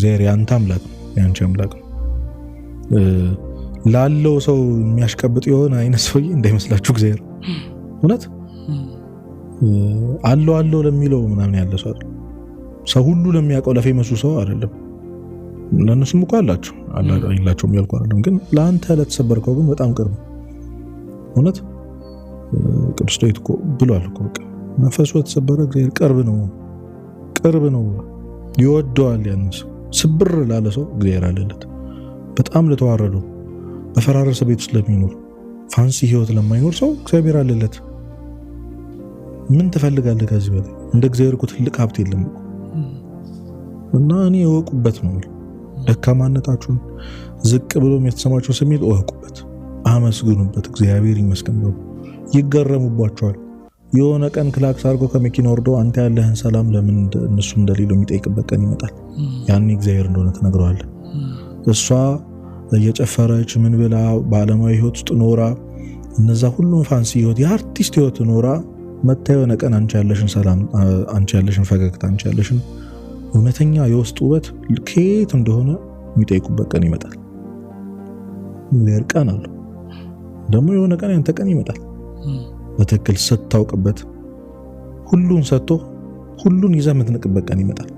እግዚአብሔር የአንተ አምላክ ነው፣ የአንቺ አምላክ ነው። ላለው ሰው የሚያሽቀብጥ የሆነ አይነት ሰውዬ እንዳይመስላችሁ እግዚአብሔር እውነት አለው አለው ለሚለው ምናምን ያለ ሰው አይደለም። ሰው ሁሉ ለሚያውቀው ለ famous ኡ ሰው አይደለም። ለእነሱም እኮ አላቸው የላቸውም እያልኩ አይደለም፣ ግን ለአንተ ለተሰበርከው ግን በጣም ቅርብ እውነት። ቅዱስ ዳዊት እኮ ብሏል እኮ፣ በቃ መንፈሱ የተሰበረ እግዚአብሔር ቅርብ ነው፣ ቅርብ ነው፣ ይወደዋል። ያንን ሰው ስብር ላለ ሰው እግዚአብሔር አለለት። በጣም ለተዋረዱ፣ በፈራረሰ ቤት ውስጥ ለሚኖር፣ fancy ህይወት ለማይኖር ሰው እግዚአብሔር አለለት። ምን ትፈልጋለህ ከዚህ በላይ? እንደ እግዚአብሔር እኮ ትልቅ ሀብት የለም እኮ። እና እኔ እወቁበት ነው፣ ደካማነታችሁን፣ ዝቅ ብሎ የተሰማችሁን ስሜት እወቁበት፣ አመስግኑበት። እግዚአብሔር ይመስገን በሉ። ይገረሙባቸዋል። የሆነ ቀን ክላክስ አድርጎ ከመኪና ወርዶ አንተ ያለህን ሰላም ለምን እነሱ እንደሌለው የሚጠይቅበት ቀን ይመጣል። ያኔ እግዚአብሔር እንደሆነ ትነግረዋለህ። እሷ እየጨፈረች ምን ብላ በዓለማዊ ህይወት ውስጥ ኖራ፣ እነዛ ሁሉም fancy ህይወት፣ የአርቲስት ህይወት ኖራ መታ የሆነ ቀን አንቺ ያለሽን ሰላም፣ አንቺ ያለሽን ፈገግታ፣ አንቺ ያለሽን እውነተኛ የውስጥ ውበት ከየት እንደሆነ የሚጠይቁበት ቀን ይመጣል። እግዚአብሔር ቀን አለው። ደግሞ የሆነ ቀን ያንተ ቀን ይመጣል። በትክክል ስታውቅበት ሁሉን ሰጥቶ ሁሉን ይዘህ የምትንቅበት ቀን ይመጣል።